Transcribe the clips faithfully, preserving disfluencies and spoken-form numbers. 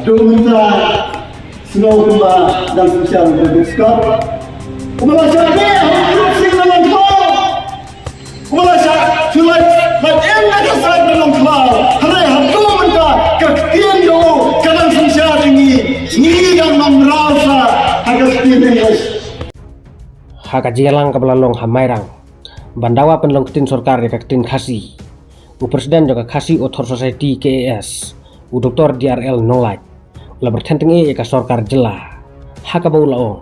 Mynta sngewbha dang synshar u David Scott. Kumba la shah beh ha u Group Six na Nongkhlaw. Kumba la shah shu lait lait em na ka side na Nongkhlaw. Hynrei haduh mynta ka ktien jong u ka dang synshar ïa ngi. Ngi dang ym mraw shuh ha ka ktien English. Ha ka jingïalang kaba la long ha Mairang ban dawa pynlong ktien sorkar ïa ka ktien Khasi, u President jong ka Khasi Author Society, K A S, u Doktor D R L Nonglait, u la byrthen tyngeh ïa ka sorkar jylla, ha kaba u la ong,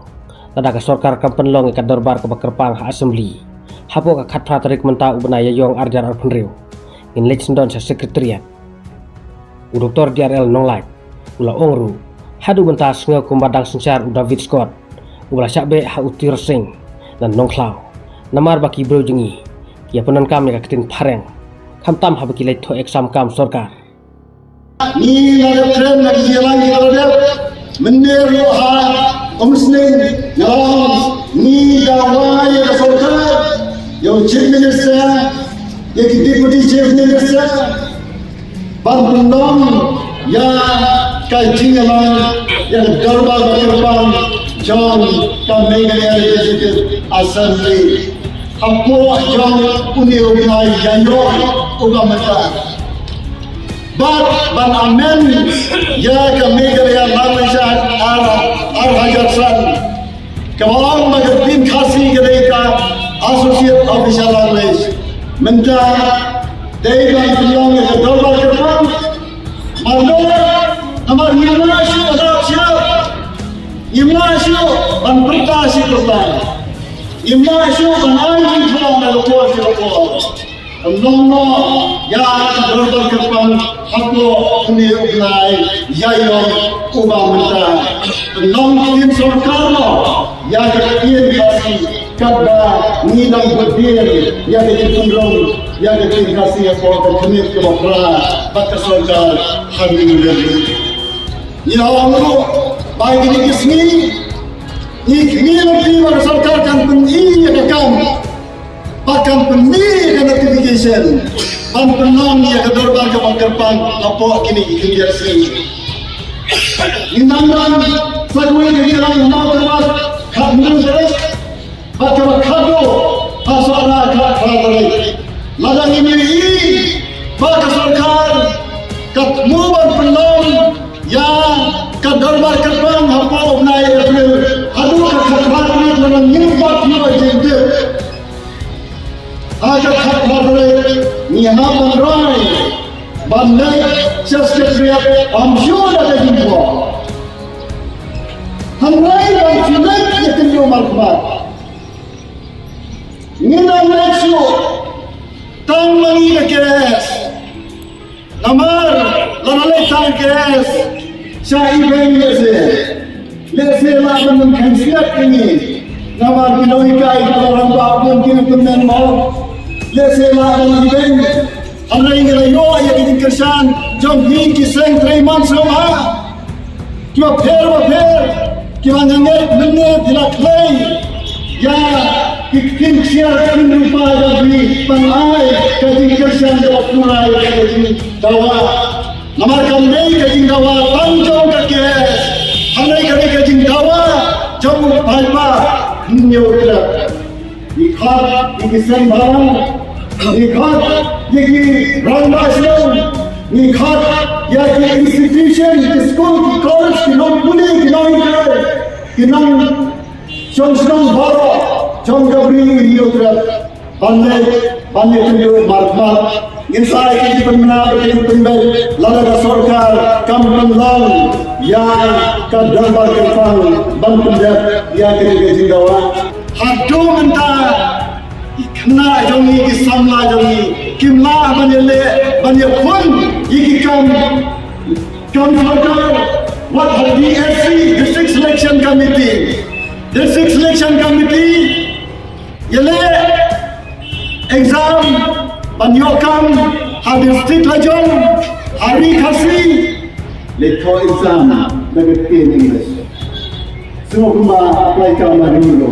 lada ka sorkar kam pynlong ïa ka dorbar kaba kyrpang ha Assembly hapoh ka khatphra tarik mynta u bnai Ïaïong arhajar arphew hynriew, ngin leit syndon sha Secretariat. U Doktor D R L Nonglait u la ong ruh, haduh mynta sngew kumba dang synshar u David Scott uba la shah beh ha u Tirot Sing na Nongkhlaw, namar ba ki briew jong ngi ki ïa pyndonkam ïa ka ktien phareng, khamtam haba ki leit thoh exam kam sorkar. Ngi la dep kren na ki jingïalang ngi la dep, mynne ruh ha Umsning, ngi dawa ïa ka sorkar, ïa u Chief Minister, ïa ki Deputy Chief Minister, ban pynlong ïa ka jingïalang ïa ka dorbar ba kyrpang jong ka Meghalaya Legislative Assembly hapoh jong une u bnai Ïaïong uba mynta. Bad ban amend ïa ka Meghalaya Language Act ar, arhajar san. Kaba ong ba ka ktien Khasi ka dei ka associate official language. Mynta dei ban pynlong ïa ka dorbar kyrpang. Namar namar ngim lah shuh ban rap shuh. Ngim lah shuh ban pyrta shuh pyrta. Ngim lah shuh ban ai jingthrang na ka por sha ka por. Pynlong noh ïa ka dorbar kyrpang hapoh une u bnai Ïaïong uba mynta. Pynlong ktien sorkar noh ïa ka ktien Khasi katba ngi dang bud dien ïa ka jingpynrung ïa ka ktien Khasi hapoh ka khmih kaba phra bad ka sorkar ha New Delhi. Ngi la ong ruh ba kine ki sngi ngi khmih lynti ba ka sorkar kan pyni ïa ka kam. Ba kan pynmih ïa ka notification ban pynlong ïa ka dorbar kaba kyrpang hapoh kine ki khyndiat sngi. Ngi nang nang sa kawei ka jingïalang ha Mawkyrwat khathynñiew tarik bad kaba khatduh ha Sohra khatphra tarik. Lada ngim ïohi ba ka sorkar ka thmu ban pynlong ïa ka dorbar kyrpang hapoh u bnai April haduh ka khatphra tarik lada ngim pat ïoh jingtip. Ha ka khatphra tarik ngi hap ban rai ban leit sha Secretariat, ym shuh da ka jingkwah. Hynrei ban shu leit ïakynduh markhmat. Ngin ym leit shuh tang ma ngi ka K S. Namar lada leit tang K S sha event lehse, lehse lah ban ym kynsiat ïa ngi. Namar ki nonghikai kiba rangbah bun ki kmen mo. Lehse lah ban event, hynrei ngi la ïoh ïa ki jingkyrshan jong phi ki seng trei man sngewbha kiba pher ba pher, kiba nga ngeit mynne phi la khlei ïa ki ktien ksiar ktien lypa jong phi ban ai ka jingkyrshan kaba pura ïa ka jingdawa. Namar kam dei ka jingdawa tang jong ka K S, hynrei ka dei ka jingdawa jong u paidbah Hynñiewtrep. Ngi khot ïa ki seng bhalang, ngi khot ïa ki rangbah shnong, ngi khot ïa ki institution, ki skul, ki college, ki nongpule, ki nonghikai, ki nongshong shnong baroh jong ka Ri Hynñiewtrep ban leit ban ïakynduh markhmat. Ngin sa ai ka jingpynbna bad ka jingpynbeit lada ka sorkar kam pynlong ïa ka dorbar kyrpang ban pyndep ïa kane ka jingdawa. Haduh mynta ki khynnah jong ngi, ki samla jong ngi kim lah ban ïaleh ban ïakhun ïa ki kam, kam sorkar. Wat ha D S C, District Selection Committee, District Selection Committee ïaleh exam ban ïoh kam ha district la jong, ha Ri Khasi. Leit thoh exam da ka ktien English. Sngewbha apply kam ha Ri Ro.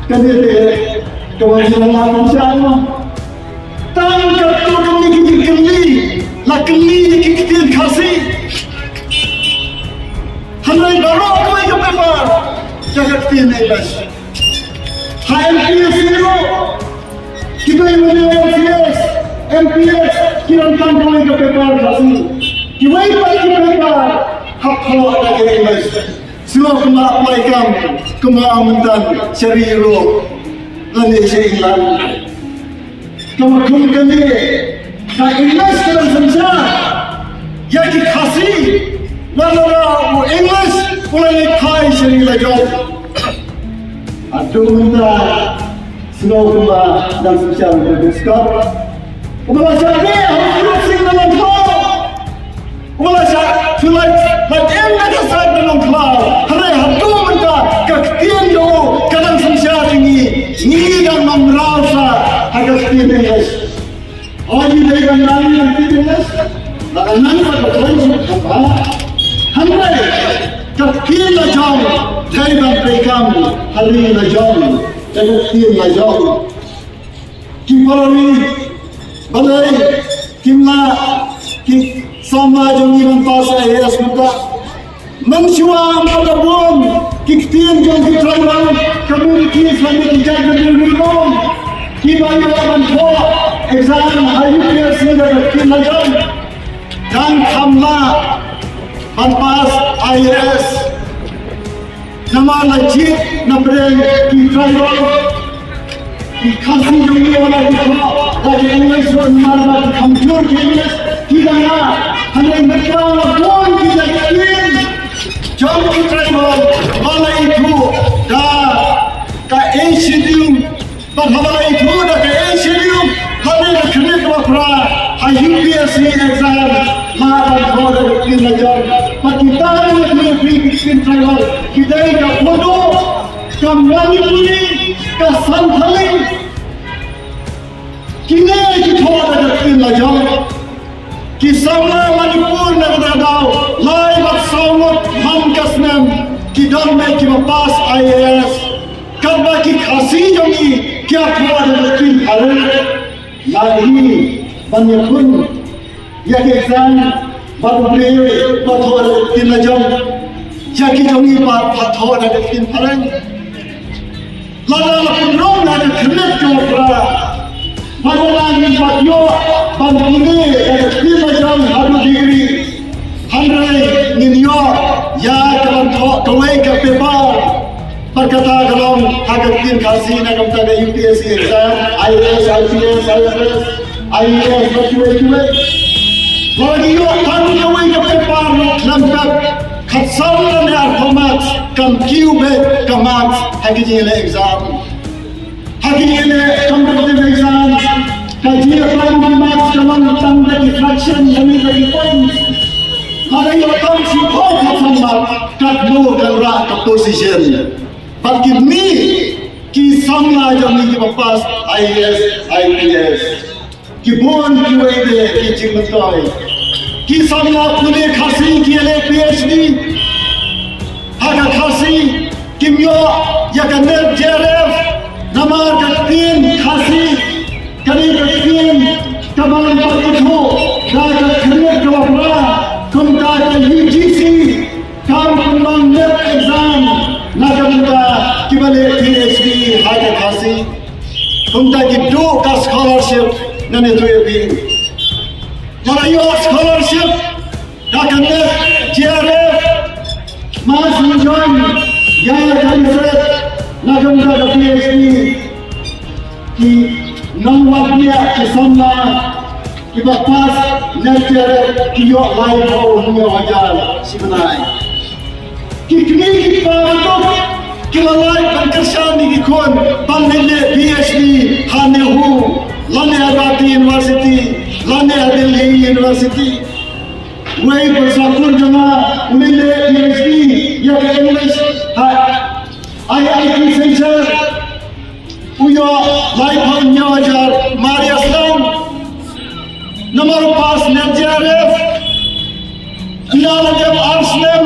Kane te ka wan jingïalang ban shah noh. Tang katto katne ki jingkylli. Kylli ïa ki ktien Khasi. Hynrei baroh kawei ka paper ïa ka ktien English. Ha M P S ruh, kiba ïa M P S, M P S ki donkam kawei ka paper Khasi. Kiwei pat ki paper hap thoh da ka English. Sngewbha apply kam, kumba mynta sha ri Europe lane sha England. Kaba kum kane, ka English ka dang synshar ïa ki Khasi, lada u English u la leit phai sha ri lajong. Haduh mynta sngewbha dang synshar u David Scott. Uba la shah beh ha u Group Six na Nongkhlaw. Uba la shah, shu la, la jem na ka side na Nongkhlaw. Hynrei haduh mynta ka ktien jong u ka dang synshar ïa ngi. Ngi dang ym mraw shuh ha ka ktien English. O ngi dei ban nang ïa ka ktien English. La nang ka ktien English. Hynrei ka ktien lajong dei ban trei kam ha ri lajong. Ka ktien lajong. Ki para ri, balei kim lah ki samla jong ngi ban pass I A S mynta? Mynshuwa ym pat da bun ki ktien jong ki tribal communities lane ki jait bynriew ri bun kiba ïoh ban thoh exam ha U P S C da ka ktien lajong. Dang kham lah ban pass I A S. Namar la jied na pdeng ki tribal, ki Khasi jong ngi, wan ki thoh da ka English ruh namar ba ki khamjur ka English, ki dang lah. Hynrei mynta la bun ki jait ktien jong ki tribal ba la ithuh da ka Eighth Schedule. Bad haba la ithuh da ka Eighth Schedule lane ka khyrnit kaba phra ha U P S C exam, la ban thoh da ka ktien lajong. Bad kita ki ktien, ki ktien tribal, ki dei ka Bodo, ka Manipuri, ka Santhali. Kine ki thoh da ka ktien lajong. Ki samla Manipur na kata ka daw, lai bad saw ngut man ka snem ki don beit kiba pass I A S. Katba ki Khasi jong ngi ki ïa thoh da ka ktien phareng. La hi ban ïakhun ïa ka exam bad u briew ba thoh da ka ktien lajong. Ïa ki jong ngi ba thoh da ka ktien phareng. Lada la pynrung ha ka khyrnit kaba phra, bad lada ngim pat ïoh ban pule da ka ktien lajong haduh degree, hynrei ngin ïoh ïa ka ban thoh kawei ka paper. Bad kata ka long ha ka ktien Khasi na ka bynta ka U P S C exam, I A S, I P S, I F S, I A S, bad kiwei kiwei. Lada ngi ïoh tang kawei ka paper ruh khlem pep khatsaw lane arphew marks, kan kiew beit ka marks ha ki jingïaleh exam. Ha ki jingïaleh competitive exam, ka jingïalang marks ka long tang da ki fraction lane da ki points. Lada ïoh tang shiphew khatsan marks, katno kan rah ka position. Bad kine ki samla jong ngi kiba pass I A S, I P S. Ki bun kiwei de ki jingmyntoi. Ki samla pule Khasi ki ïaleh P H D ha ka Khasi, kim ïoh ïa ka NET J R F namar ka ktien Khasi ka dei ka ktien kaba ngi ithuh da ka khyrnit kaba phra, kumta ka U G C kam pynlong NET exam na ka bynta kiba leh P H D ha ka Khasi. Kumta ki duh ka scholarship. Ngan ïathuh ïa phi, lada ïoh scholarship da ka NET J R F, ma shu join ïa ka NET na ka bynta ka P H D. Ki nongwad bniah, ki samla kiba pass NET J R F ki ïoh laiphew hynñiew hajar shi bnai. Ki kmie ki kpa ruh ki la lait ban kyrshan ïa ki khun ban leit leh P H D ha NEHU lane ha Guwahati University lane ha Delhi University. Wei pyrsa khun jong nga u leit leh P H D ïa ka English ha I I T Silchar. U ïoh laiphew hynñiew hajar mar ïa snem. Namar u pass NET J R F. Ynda la dep ar snem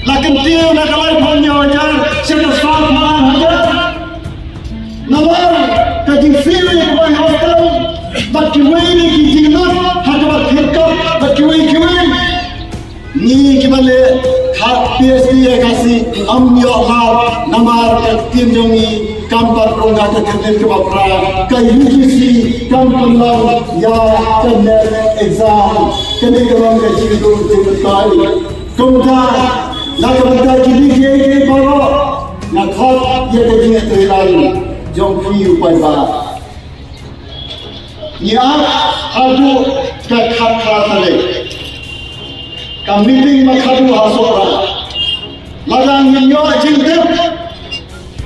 la kyntiew na ka laiphew hynñiew hajar sha ka sawphew ar hajar. Namar ka jingsiew ïa ka bai hostel bad kiwei de ki jinglut ha kaba khyrkot P S D ya ka si am ïoh lad namar ka ktien jong ngi kam pat rung ka ka ktien kaba pra ka U G C kam pynlong ïa ka NET exam. Kane ka long ka jingduh jingmyntoi. Kumta na ka bynta kine kiei kiei baroh nga khot ïa ka jingïatreilang jong phi u paidbah. Ngi ap haduh ka khatphra tarik. Ka meeting ba khadduh ha Sohra. Lada ngin ïoh jingtip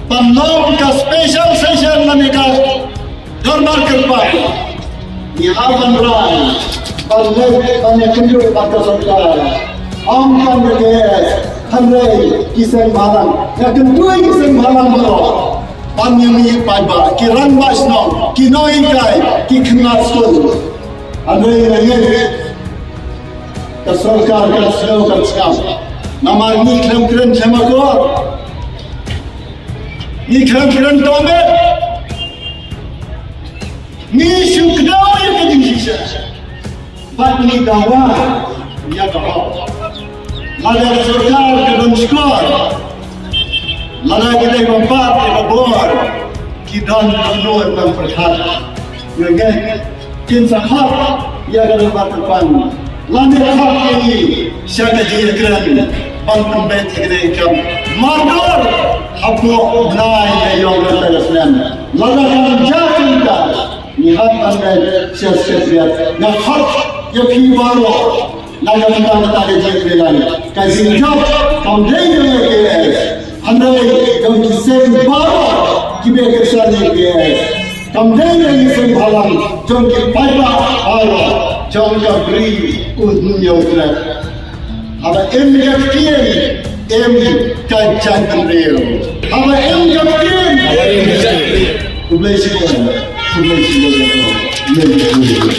ban long ka special session lane ka dorbar kyrpang, ngi hap ban rai ban leit ban ïakynduh bad ka sorkar. Ym tang ka K S, hynrei ki seng bhalang, ïa kynduh ki seng bhalang baroh ban ïa mih paidbah, ki rangbah shnong, ki nonghikai, ki khynnah skul. Hynrei nga ngeit ka sorkar kan sngew kan sngap. Namar ngi khlem kren khlem akor, ngi khlem kren tohmet, ngi shu kdew ïa ka jingshisha. Bad ngi dawa ïa ka hok. Lada ka sorkar ka don shkor, lada ka dei ba bat ïa ka bor, ki don ka nur ban pyrkhat. Nga ngeit kin sa hap ïa ka dorbar kyrpang. Lane hap ïa ngi sha ka jingïakren ban pynbeit ïa ka dei kam mardor hapoh bnai ka ïong ka snem. Lada kam jia kumta, ngi hap ban leit sha Secretariat. Nga khot ïa phi baroh na ka bynta kata ka jingïatreilang. Ka jingjop kam dei jong ka K S, hynrei jong ki seng baroh kiba kyrshan ïa ka K S. Kam dei jong ki seng bhalang, jong ki paidbah baroh, jong ka Bri u Hynñiewtrep. Haba im ka ktien, im ka jaitbynriew. Haba im ka ktien, im ka jaitbynriew. Khublei shibun, khublei shibun.